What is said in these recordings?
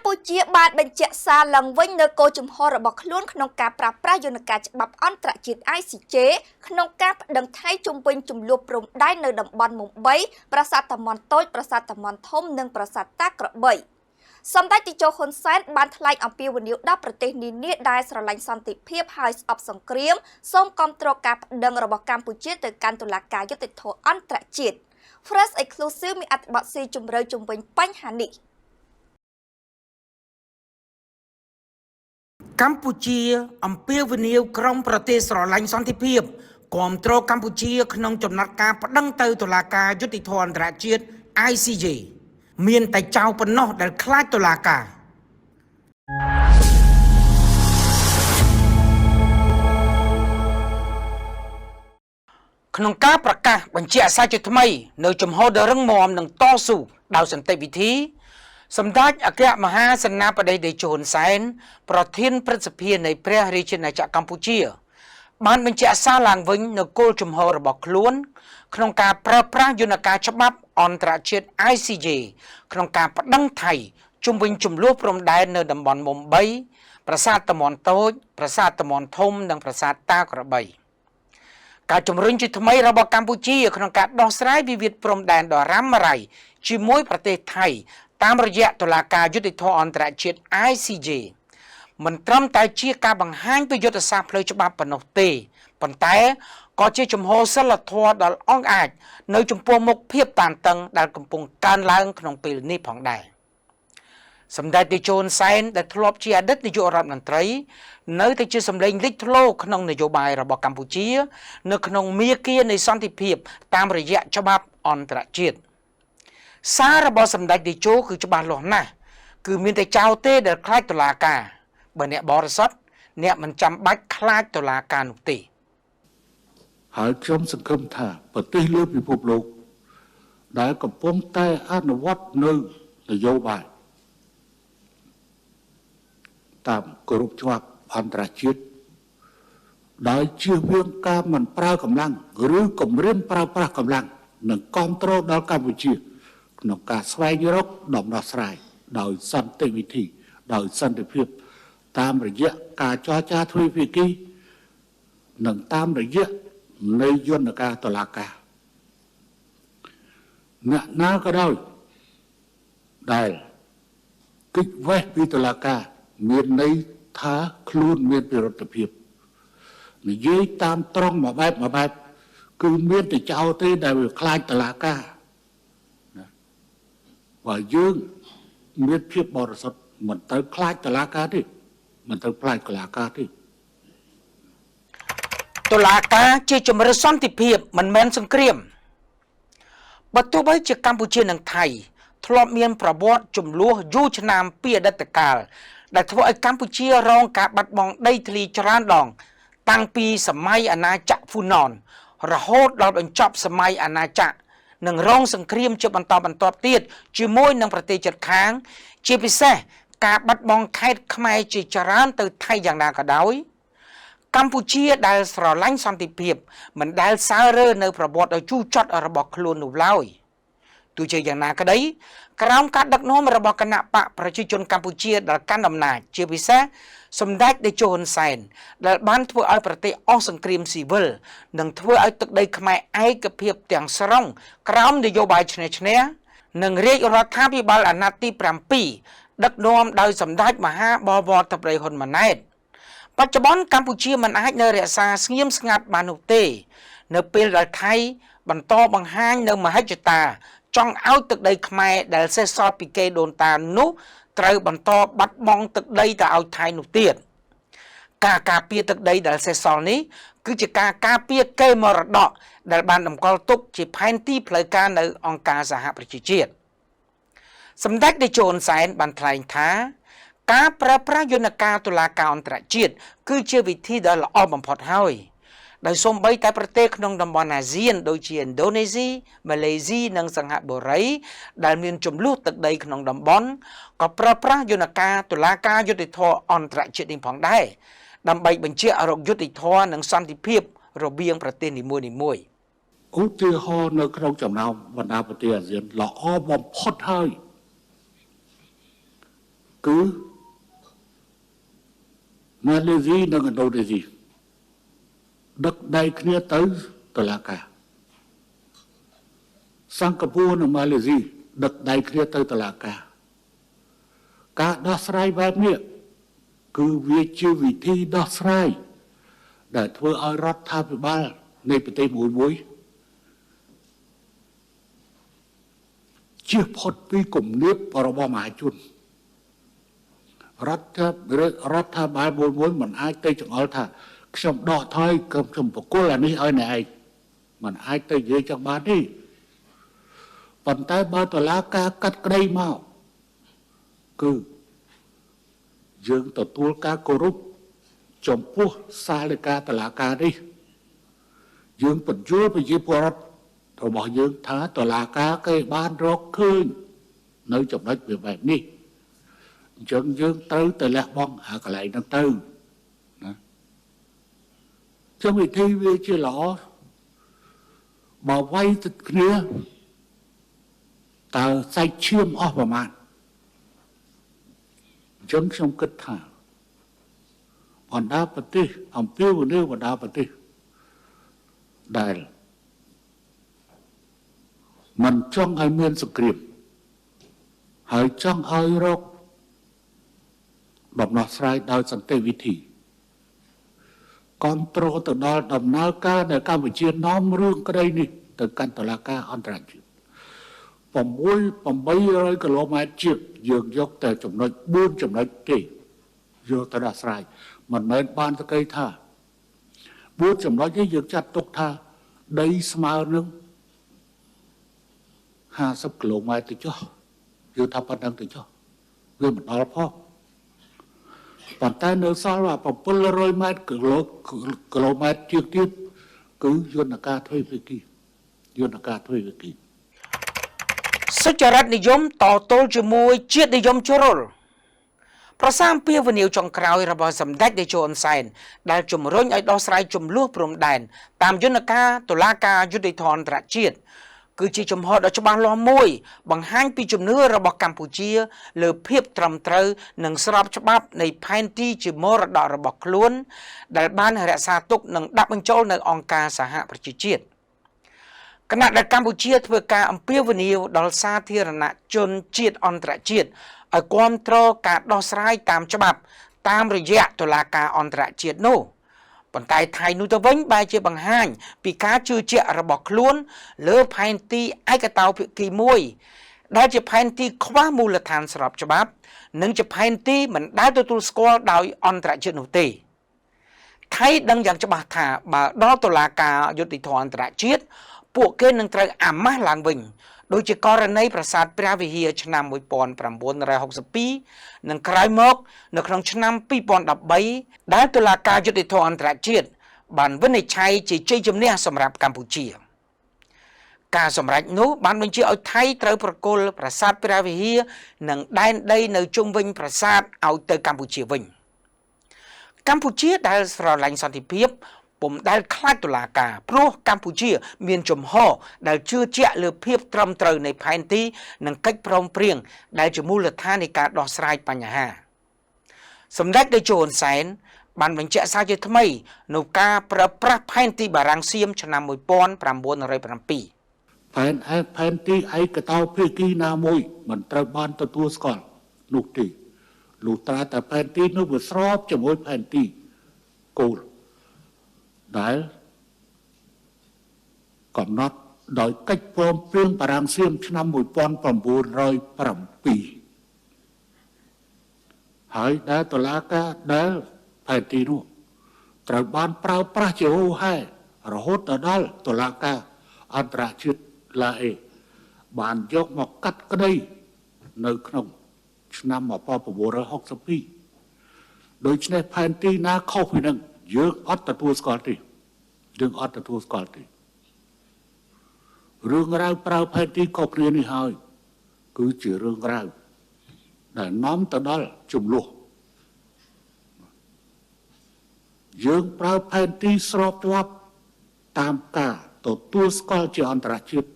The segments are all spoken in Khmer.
កម្ពុជាបានបញ្ជាក់សារឡើងវិញនូវគោលជំហររបស់ខ្លួនក្នុងការប្រើប្រាស់យន្តការច្បាប់អន្តរជាតិ ICJ ក្នុងការប្តឹងថៃជុំវិញជម្លោះព្រំដែននៅតំបន់មុំ៣ ប្រាសាទតាមាន់តូច ប្រាសាទតាមាន់ធំ និងប្រាសាទតាក្របី។ សម្ដេចតេជោហ៊ុនសែនបានថ្លែងអំពាវនាវដល់ប្រទេសនានាដែលស្រឡាញ់សន្តិភាពហើយស្អប់សង្គ្រាមសូមគាំទ្រការប្តឹងរបស់កម្ពុជាទៅកាន់តុលាការយុត្តិធម៌អន្តរជាតិ។ Fresh Exclusive មានអត្ថបទស៊ីជម្រៅជុំវិញបញ្ហានេះ។ កម្ពុជាអំពាវនាវក្រុមប្រទេសស្រឡាញ់សន្តិភាពគាំទ្រកម្ពុជាក្នុងចំណាត់ការប្តឹងទៅតុលាការយុត្តិធម៌អន្តរជាតិ ICJ មានតែចៅប៉ុណ្ណោះដែលខ្លាចតុលាការក្នុងការប្រកាសបញ្ជាក់សាជាថ្មីនៅជំហរដ៏រឹងមាំនិងតស៊ូដោយសន្តិវិធីសម្ដេចអគ្គមហាសេនាបតីតេជោហ៊ុនសែនប្រធានព្រឹទ្ធសភានៃព្រះរាជាណាចក្រកម្ពុជា បានបញ្ជាក់សារឡើងវិញនៅគោលជំហររបស់ខ្លួន ក្នុងការប្រើប្រាស់យន្តការច្បាប់អន្តរជាតិ ICJ ក្នុងការប្តឹងថៃជុំវិញជម្លោះព្រំដែននៅតំបន់មុំ3ប្រាសាទតាមាន់តូចប្រាសាទតាមាន់ធំនិងប្រាសាទតាក្របីការជំរុញជាថ្មីរបស់កម្ពុជាក្នុងការដោះស្រាយវិវាទព្រំដែនដ៏រ៉ាំរ៉ៃជាមួយប្រទេសថៃតាមរយៈតុលាការយុត្តិធម៌អន្តរជាតិ ICJ មិនត្រឹមតែជាការបង្ហាញពីយុទ្ធសាស្ត្រផ្លូវច្បាប់ប៉ុណ្ណោះទេប៉ុន្តែក៏ជាជំហរសិលធម៌ដ៏អង់អាចនៅចំពោះមុខភាពតានតឹងដែលកំពុងកើនឡើងក្នុងពេលនេះផងដែរសម្ដេចតេជោហ៊ុនសែនដែលធ្លាប់ជាអតីតនាយករដ្ឋមន្ត្រីនៅតែជាសម្លេងលេចធ្លោក្នុងនយោបាយរបស់កម្ពុជា នៅក្នុងមាគ៌ានៃសន្តិភាពតាមរយៈច្បាប់អន្តរជាតិសាររបស់សម្ដេចតេជោគឺច្បាស់លាស់ណាស់គឺមានតែចៅទេដែលខ្លាចតុលាការបើអ្នកបរិសុទ្ធអ្នកមិនចាំបាច់ខ្លាចតុលាការនោះទេហើយខ្ញុំសង្ឃឹមថាប្រទេសលើពិភពលោកដែលកំពុងតែអនុវត្តនៅនយោបាយតាមគោរពច្បាប់អន្តរជាតិដោយជៀសវាងការមិនប្រើកម្លាំងឬគំរាមប្រើប្រាស់កម្លាំងនិងគាំទ្រដល់កម្ពុជាក្នុងការស្វែងរកដំណោះស្រាយដោយសន្តិវិធីដោយសន្តិភាពតាមរយៈការចរចាទ្វេភាគីនិងតាមរយៈនៃយន្តការតុលាការអ្នកណាក៏ដោយដែលគេចវេះពីតុលាការមានន័យថាខ្លួនមានពិរុទ្ធភាពនិយាយតាមត្រង់មួយបែបមួយបែបគឺមានតែចោលទេដែលវាខ្លាចតុលាការណាបើយើងមានភាពបរិសុទ្ធមិនត្រូវខ្លាចតុលាការទេមិនត្រូវខ្លាចតុលាការទេតុលាការជាជំរឿសន្តិភាពមិនមែនសង្គ្រាមបើទោះបីជាកម្ពុជានិងថៃធ្លាប់មានប្រវត្តិចំនួនយូរឆ្នាំពីអតីតកាលដែលធ្វើឲ្យកម្ពុជារងការបាត់បង់ដីធ្លីច្រើនដងតាំងពីសម័យអាណាចក្រហ្វូណនរហូតដល់បញ្ចប់សម័យអាណាចក្រនិងរងសង្គ្រាមជាបន្តបន្ទាប់ទៀតជាមួយនឹងប្រទេសជិតខាងជាពិសេសការបាត់បង់ខេត្តខ្មែរជាច្រើនទៅថៃយ៉ាងណាក៏ដោយកម្ពុជាដែលស្រឡាញ់សន្តិភាពមិនដែលសើរើនៅប្រវត្តិដ៏ជូរចត់របស់ខ្លួននោះឡើយទោះជាយ៉ាងណាក្តីក្រោមការដឹកនាំរបស់គណៈបកប្រជាជនកម្ពុជាដែលកាន់អំណាចជាពិសេសសម្ដេចតេជោហ៊ុនសែនដែលបានធ្វើឲ្យប្រទេសអស់សង្គ្រាមស៊ីវិលនិងធ្វើឲ្យទឹកដីខ្មែរឯកភាពទាំងស្រុងក្រោមនយោបាយឈ្នះឈ្នះនិងរាជរដ្ឋាភិបាលអាណត្តិទី7ដឹកនាំដោយសម្ដេចមហាបវរធិបតីហ៊ុនម៉ាណែតបច្ចុប្បន្នកម្ពុជាមិនអាចនៅរក្សាស្ងៀមស្ងាត់បាននោះទេនៅពេលដែលថៃបន្តបង្ហាញនៅមហិច្ឆតាចង់ឲ្យទឹកដីខ្មែរដែលសេសសល់ពីគេដូនតានោះត្រូវបន្តបាត់បង់ទឹកដីទៅឲ្យថៃនោះទៀតការការពារទឹកដីដែលសេសសល់នេះគឺជាការការពារកេរមរតកដែលបានតម្កល់ទុកជាផែនទីផ្លូវការនៅអង្គការសហប្រជាជាតិសម្ដេចតេជោហ៊ុនសែនបានថ្លែងថាការប្រើប្រាស់យន្តការតុលាការអន្តរជាតិគឺជាវិធីដ៏ល្អបំផុតហើយដោយសូម្បីតែប្រទេសក្នុងតំបន់អាស៊ានដូចជាឥណ្ឌូនេស៊ីម៉ាឡេស៊ីនិងសិង្ហបុរីដែលមានចំនួនទឹកដីក្នុងតំបន់ក៏ប្រើប្រាស់យន្តការតុលាការយុត្តិធម៌អន្តរជាតិនេះផងដែរដើម្បីបញ្ជារកយុត្តិធម៌និងសន្តិភាពរវាងប្រទេសនីមួយៗឧទាហរណ៍នៅក្នុងចំណោមបណ្ដាប្រទេសអាស៊ានល្អបំផុតហើយ គឺម៉ាឡេស៊ីនិងឥណ្ឌូនេស៊ីដឹកដៃគ្នាទៅតុលាការសិង្ហបុរីនិងម៉ាឡេស៊ីដឹកដៃគ្នាទៅតុលាការការដោះស្រាយបែបនេះគឺវាជាវិធីដោះស្រាយដែលធ្វើឲ្យរដ្ឋាភិបាលនៃប្រទេសមួយមួយជៀសផុតពីគំនាបរបស់មហាជនរដ្ឋាភិបាលមួយមួយមិនអាចទៅចង្អុលថាខ្ញុំដកថយខ្ញុំប្រគល់អានេះឲ្យអ្នកឯងមិនអាចទៅនិយាយចឹងបានទេប៉ុន្តែបើតុលាការកាត់ក្តីមកគឺយើងទទួលការគោរពចំពោះសាលដីកាតុលាការនេះយើងបញ្យល់ប្រជាពលរដ្ឋរបស់យើងថាតុលាការគេបានរកឃើញនៅចំណុចវាបែបនេះអញ្ចឹងយើងត្រូវតែលះបង់អាកន្លែងហ្នឹងទៅណាចឹងវិធីវាជាល្អបើវាយទឹកគ្នាតើសាច់ឈាមអស់ប្រមាណអញ្ចឹងខ្ញុំគិតថាបណ្ដាប្រទេសអំពាវនាវបណ្ដាប្រទេសដែលមិនចង់ឲ្យមានសង្គ្រាមហើយចង់ឲ្យរកដំណោះស្រាយដោយសន្តិវិធីគាំទ្រទៅដល់ដំណើរការដែលកម្ពុជានាំរឿងក្តីនេះទៅកាន់តុលាការអន្តរជាតិ 800 គីឡូម៉ែត្រជាងយើងយកតែចំណុច4ចំណុចទេយកទៅដោះស្រាយមិនមែនបានសក្តិថា4ចំណុចនេះយើងចាត់ទុកថាដីស្មើនឹង50គីឡូម៉ែត្រទៅចុះយើងថាប៉ុណ្្នឹងទៅចុះវាមិនដល់ផងប៉ុន្តែនៅសល់700ម៉ែត្រគីឡូម៉ែត្រជាងទៀតគឺយន្តការទ្វេភាគីយន្តការទ្វេភាគីសុចរិតនិយមតទល់ជាមួយជាតិនិយមជ្រុលប្រសាអំពាវនាវចុងក្រោយរបស់សម្ដេចតេជោហ៊ុនសែនដែលជំរុញឲ្យដោះស្រាយចំនួនព្រំដែនតាមយន្តការតុលាការយុត្តិធម៌អន្តរជាតិគឺជាជំហរដ៏ច្បាស់លាស់មួយបង្ហាញពីជំនឿរបស់កម្ពុជាលើភាពត្រឹមត្រូវនិងស្របច្បាប់នៃផែនទីជាមរតករបស់ខ្លួនដែលបានរក្សាទុកនិងដាក់បញ្ចូលនៅអង្គការសហប្រជាជាតិគណៈដែលកម្ពុជាធ្វើការអំពាវនាវដល់សាធារណជនជាតិអន្តរជាតិឲ្យគាំទ្រការដោះស្រាយតាមច្បាប់តាមរយៈតុលាការអន្តរជាតិនោះប៉ុន្តែថៃនោះទៅវិញបែរជាបង្ហាញពីការជឿជាក់របស់ខ្លួនលើផែនទីឯកតោភាគីមួយដែលជាផែនទីខ្វះមូលដ្ឋានស្របច្បាប់និងជាផែនទីមិនដែលទទួលស្គាល់ដោយអន្តរជាតិនោះទេថៃដឹងយ៉ាងច្បាស់ថាបើដល់តុលាការយុត្តិធម៌អន្តរជាតិពួកគេនឹងត្រូវអាម៉ាស់ឡើងវិញដូចជាករណីប្រាសាទព្រះវិហារឆ្នាំ1962និងក្រោយមកនៅក្នុងឆ្នាំ2013ដែលតុលាការយុត្តិធម៌អន្តរជាតិបានវិនិច្ឆ័យជាជ័យជំនះសម្រាប់កម្ពុជាការសម្រេចនោះបានបញ្ជាឲ្យថៃត្រូវប្រគល់ប្រាសាទព្រះវិហារនិងដែនដីនៅជុំវិញប្រាសាទឲ្យទៅកម្ពុជាវិញកម្ពុជាដែលស្រឡាញ់សន្តិភាពពុំដែលខ្លាចតុលាការព្រោះកម្ពុជាមានជំហរដែលជឿជាក់លើភាពត្រឹមត្រូវនៃផែនទីនិងកិច្ចព្រមព្រៀងដែលជាមូលដ្ឋាននៃការដោះស្រាយបញ្ហាសម្ដេចតេជោហ៊ុនសែនបានបញ្ជាក់សារជាថ្មីនៅការប្រើប្រាស់ផែនទីបារាំងសៀមឆ្នាំ1907ផែនទីឯកតោភាគីណាមួយមិនត្រូវបានទទួលស្គាល់នោះទេលុះត្រាតែផែនទីនោះវាស្របជាមួយផែនទីគោលដែលកំណត់ដោយកិច្ចព្រមព្រៀងបារាំងសៀមឆ្នាំ1907ហើយដែលតុលាការដែលផែនទីនោះត្រូវបានប្រើប្រាស់ជាហូរហែរហូតដល់តុលាការអន្តរជាតិឡាអេបានយកមកកាត់ក្តីនៅក្នុងឆ្នាំ1962ដូច្នេះផែនទីណាខុសពីនឹងយើងអត់ទទួលស្គាល់ទេយើងអត់ទទួលស្គាល់ទេរឿងរ៉ាវប្រើផែនទីខុសគ្នានេះហើយគឺជារឿងរ៉ាវដែលនាំទៅដល់ចំនួនយើងប្រើផែនទីស្របច្បាប់តាមការទទួលស្គាល់ជាអន្តរជាតិ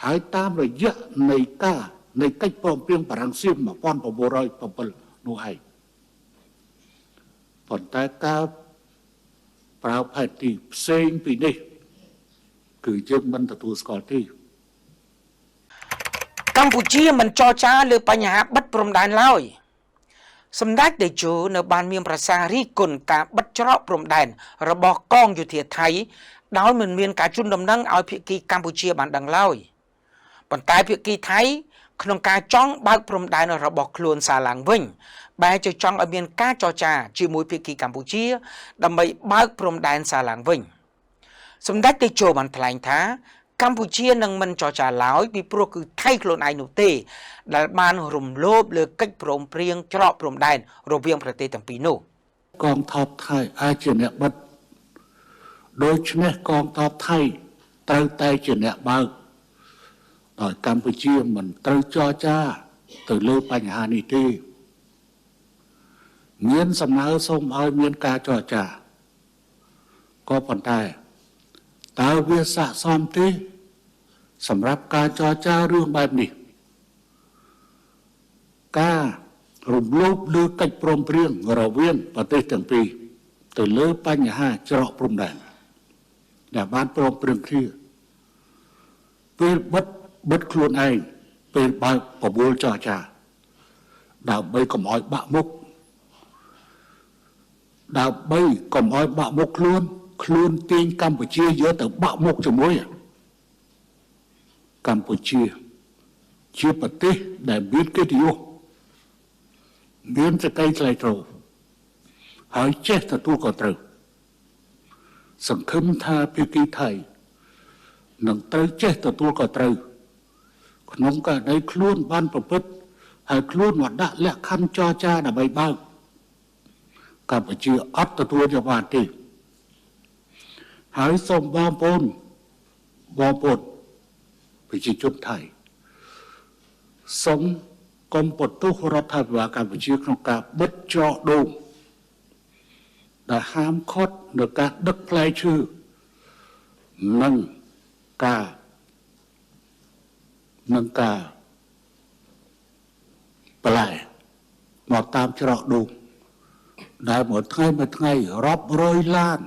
ហើយតាមរយៈនៃការនៃកិច្ចព្រមព្រៀងបារាំងសៀម1907 នោះឯងប៉ុន្តែការប្រើផែនទីផ្សេងពីនេះគឺយើងមិនទទួលស្គាល់ទេ កម្ពុជាមិនចរចាលើបញ្ហាបិទព្រំដែនឡើយសម្ដេចតេជោនៅបានមានប្រសាសន៍រិះគន់ការបិទច្រកព្រំដែនរបស់កងយោធាថៃដោយមិនមានការជូនដំណឹងឲ្យភាគីកម្ពុជាបានដឹងឡើយប៉ុន្តែភាគីថៃក្នុងការចង់បើកព្រំដែនរបស់ខ្លួនសារឡើងវិញបែរជាចង់ឲ្យមានការចរចាជាមួយភាគីកម្ពុជាដើម្បីបើកព្រំដែនសារឡើងវិញសម្ដេចតេជោបានថ្លែងថាកម្ពុជានឹងមិនចរចាឡើយពីព្រោះគឺថៃខ្លួនឯងនោះទេដែលបានរំលោភលើកិច្ចព្រមព្រៀងច្រកព្រំដែនរវាងប្រទេសទាំងពីរនោះ កងទ័ពថៃអាចជាអ្នកបិទដូច្នេះកងទ័ពថៃត្រូវតែជាអ្នកបើកដោយកម្ពុជាមិនត្រូវចរចាទៅលើបញ្ហានេះទេមានសំណើសូមឲ្យមានការចរចាក៏ប៉ុន្តែតើវាស័ក្តិសមទេសម្រាប់ការចរចារឿងបែបនេះការរំលោភលើកិច្ចព្រមព្រៀងរវាងប្រទេសទាំងពីរទៅលើបញ្ហាច្រកព្រំដែនដែលបានព្រមព្រៀងគ្នាពេលបិទខ្លួនឯងពេលបើកបបួលចរចាដើម្បីកុំឲ្យបាក់មុខដើម្បីកុំឲ្យបាក់មុខខ្លួនខ្លួនទាញកម្ពុជាយកទៅបាក់មុខជាមួយកម្ពុជាជាប្រទេសដែលមានកិត្តិយសមានសេចក្តីថ្លៃថ្នូរហើយចេះទទួលខុសត្រូវសង្ឃឹមថាភាគីថៃនឹងត្រូវចេះទទួលខុសត្រូវក្នុងករណីខ្លួនបានប្រព្រឹត្តហើយខ្លួនមកដាក់លក្ខខណ្ឌចរចាដើម្បីបើកកម្ពុជាអត់ទទួលយកបានទេហើយសូមបងប្អូនប្រជាជនថៃសូមកុំបន្ទោសរដ្ឋាភិបាលកម្ពុជាក្នុងការបិទច្រកដូងដែលហាមឃាត់នៅការដឹកផ្លែឈើនិងការបន្លែមកតាមច្រកដូងដែលមួយថ្ងៃរាប់រយឡាន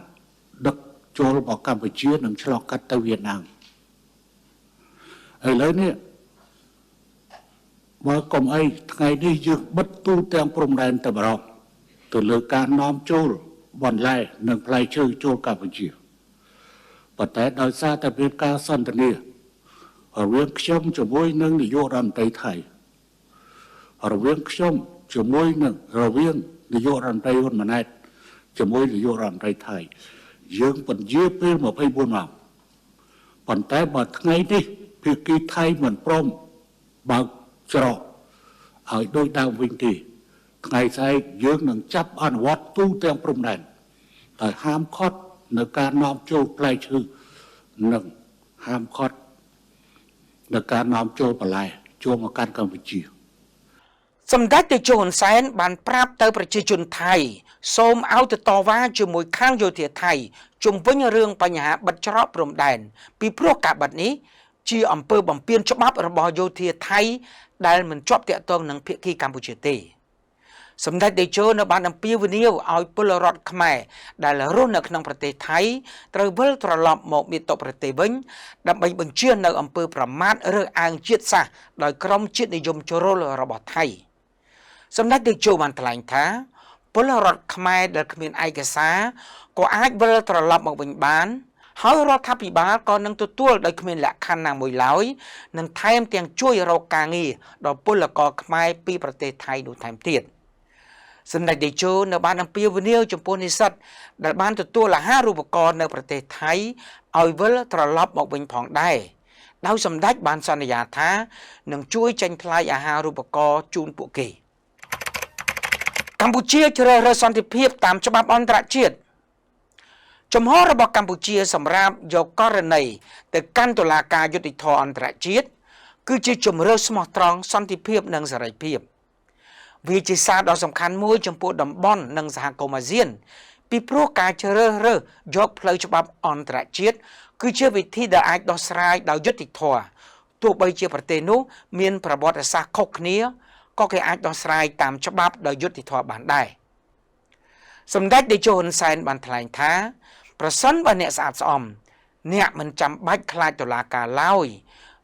ដឹកចូលមកកម្ពុជានិងឆ្លងកាត់ទៅវៀតណាមឥឡូវនេះបើកុំអីថ្ងៃនេះយើងបិទទូទាំងព្រំដែនតែម្ដងទៅលើការនាំចូលបន្លែនិងផ្លែឈើចូលកម្ពុជាប៉ុន្តែដោយសារតែមានការសន្ទនារវាងខ្ញុំជាមួយនឹងនាយករដ្ឋមន្ត្រីថៃរវាងខ្ញុំជាមួយនឹងរវាងនាយករដ្ឋមន្ត្រីហ៊ុនម៉ាណែតជាមួយនាយករដ្ឋមន្ត្រីថៃយើងពន្យាពេល24ម៉ោងប៉ុន្តែបើថ្ងៃនេះភាគីថៃមិនព្រមបើកច្រកឲ្យដូចដើមវិញទេថ្ងៃស្អែកយើងនឹងចាប់អនុវត្តទូទាំងព្រំដែនដោយហាមឃាត់នៅការនាំចូលផ្លែឈើនិងហាមឃាត់នៅការនាំចូលបន្លែចូលមកកាន់កម្ពុជា សម្ដេចតេជោហ៊ុនសែនបានប្រាប់ទៅប្រជាជនថៃសូមឲ្យទៅតវ៉ាជាមួយខាងយោធាថៃជុំវិញរឿងបញ្ហាបិទច្រកព្រំដែនពីព្រោះការបិទនេះជាអំពើបំពានច្បាប់របស់យោធាថៃដែលមិនជាប់ទាក់ទងនឹងភាគីកម្ពុជាទេសម្ដេចតេជោនៅបានអំពាវនាវឲ្យពលរដ្ឋខ្មែរដែលរស់នៅក្នុងប្រទេសថៃត្រូវវិលត្រឡប់មកមាតុប្រទេសវិញដើម្បីបញ្ជៀសនៅអំពើប្រមាថរើសអើងជាតិសាសន៍ដោយក្រុមជាតិនិយមជ្រុលរបស់ថៃសម្ដេចតេជោបានថ្លែងថាពលរដ្ឋខ្មែរដែលគ្មានឯកសារក៏អាចវិលត្រឡប់មកវិញបានហើយរដ្ឋាភិបាលក៏នឹងទទួលដោយគ្មានលក្ខខណ្ឌណាមួយឡើយនិងថែមទាំងជួយរកការងារដល់ពលករខ្មែរពីប្រទេសថៃនោះថែមទៀតសម្ដេចតេជោនៅបានអំពាវនាវចំពោះនិស្សិតដែលបានទទួលអាហារូបករណ៍នៅប្រទេសថៃឲ្យវិលត្រឡប់មកវិញផងដែរដោយសម្ដេចបានសន្យាថានឹងជួយចេញថ្លៃអាហារូបករណ៍ជូនពួកគេកម្ពុជាជ្រើសរើសសន្តិភាពតាមច្បាប់អន្តរជាតិចំហរបស់កម្ពុជាសម្រាប់យកករណីទៅកាន់តុលាការយុត្តិធម៌អន្តរជាតិគឺជាជំរើសស្មោះត្រង់សន្តិភាពនិងសេរីភាពវាជាសារដ៏សំខាន់មួយចំពោះតំបន់និងសហគមន៍អាស៊ានពីព្រោះការជ្រើសរើសយកផ្លូវច្បាប់អន្តរជាតិគឺជាវិធីដែលអាចដោះស្រាយដោយយុត្តិធម៌ទោះបីជាប្រទេសនោះមានប្រវត្តិសាស្ត្រខុសគ្នា ក៏គេអាចដោះស្រាយតាមច្បាប់ដោយយុត្តិធម៌បានដែរ។ សម្ដេចតេជោហ៊ុនសែនបានថ្លែងថា ប្រសិនបើអ្នកស្អាតស្អំ អ្នកមិនចាំបាច់ខ្លាចតុលាការឡើយ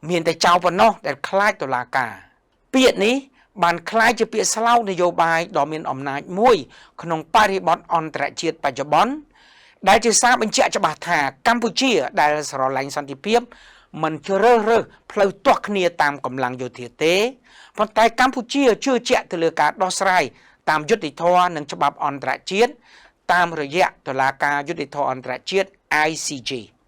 មានតែចៅប៉ុណ្ណោះដែលខ្លាចតុលាការ។ ពាក្យនេះបានក្លាយជាពាក្យស្លោកនយោបាយដ៏មានអំណាចមួយក្នុងបរិបទអន្តរជាតិបច្ចុប្បន្ន ដែលជាសារបញ្ជាក់ច្បាស់ថា កម្ពុជាដែលស្រឡាញ់សន្តិភាពមិនជ្រើសរើសផ្លូវទាស់គ្នាតាមកម្លាំងយោធាទេ ប៉ុន្តែកម្ពុជាជឿជាក់ទៅលើការដោះស្រាយតាមយុត្តិធម៌និងច្បាប់អន្តរជាតិ តាមរយៈតុលាការយុត្តិធម៌អន្តរជាតិ ICJ។